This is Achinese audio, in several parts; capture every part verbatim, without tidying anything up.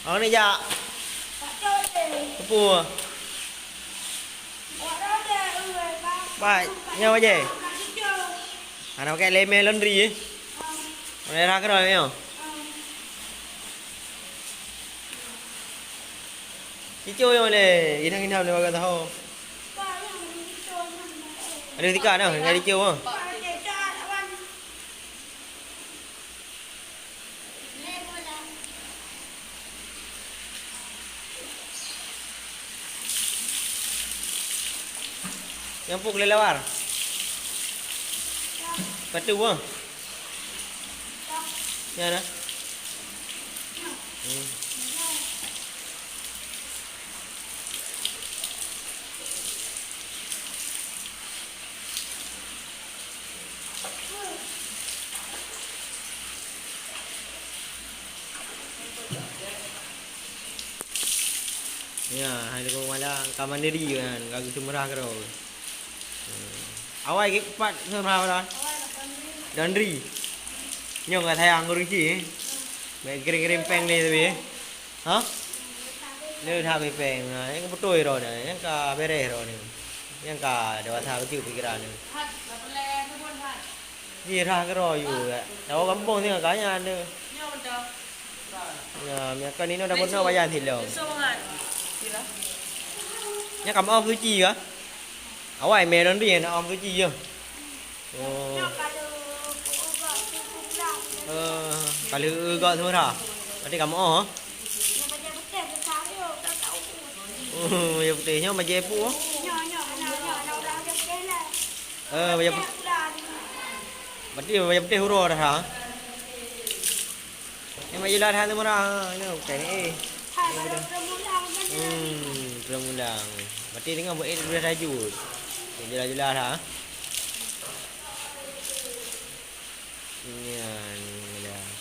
Oh, ni jak. Tepu. Ba, nyoe aja. Hana pakai lemeh laundry, eh. Mana rah keudroe nyoe? Cucu nyoe lé, inong-inong lé bagaih tahu. Ada tika dah, ngai cucu, ah. Nyang puk lé lawar. Patu, ah. Nyan, ah. Hmm. Ya, hai leumo mala ka mandiri kan, ka geuseumeurah keudroe. Hmm. Awai geupat seumeurah mala? Laundry. Nyoe ka sayang guru cit, eh. Bèk gering-gering péng lé tapi, eh. Ha? Lé that péng. Nah, nyang beutôi droe nyoe, nyang ka beres droe nyoe. Nyang ka dewasa bacut pikeran nyoe. Jih rhah keudroe yue. Dawa gampông singoh ka nyan tu. Ya, meunyoe kon inoe dapat nyoe bayan silong. Nyan ka meu'oh suci ka? Awai mè laundry na 'oh suci ya. Oh. Eh, ka lheueh gok seumeurah. Berarti ka meu'oh, eh? Oh, ya beutôi nyoe bajèe pu. Eh, bajèe pu-, berarti bajèe putéh uroe dah, ha? Ni bajèe lat hana murah, ha. Ni bukan, eh. Hmm, peulang-peulang. Berarti dengan buat, eh, udah tajud. Jelas-jelas, ha. Nyan, jelas.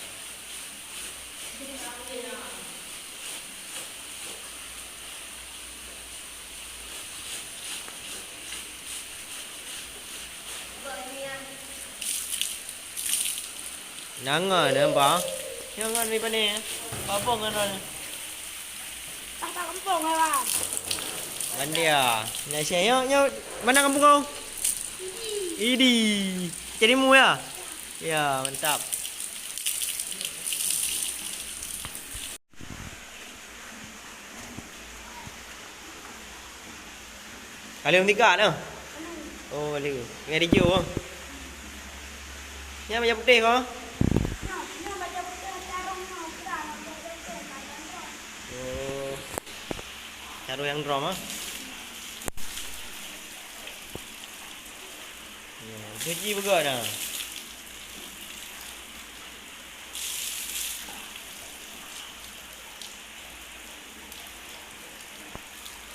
Nanga na ba. Nyoe ngon mi pane? Apa ngon ron? Tah kampung, Wan. Bandia. Nyoe, nyoe, nyoe, mana kampung kau? Idi. Carimu ya? Ya, mantap. Ka lheueh meutika nyoe? Oh, ka lheueh. Ngai dijok, oh. Nyan bajèe putéh ko? Oh. Carông nyang drom, ah. Ya, cuci peugah dah.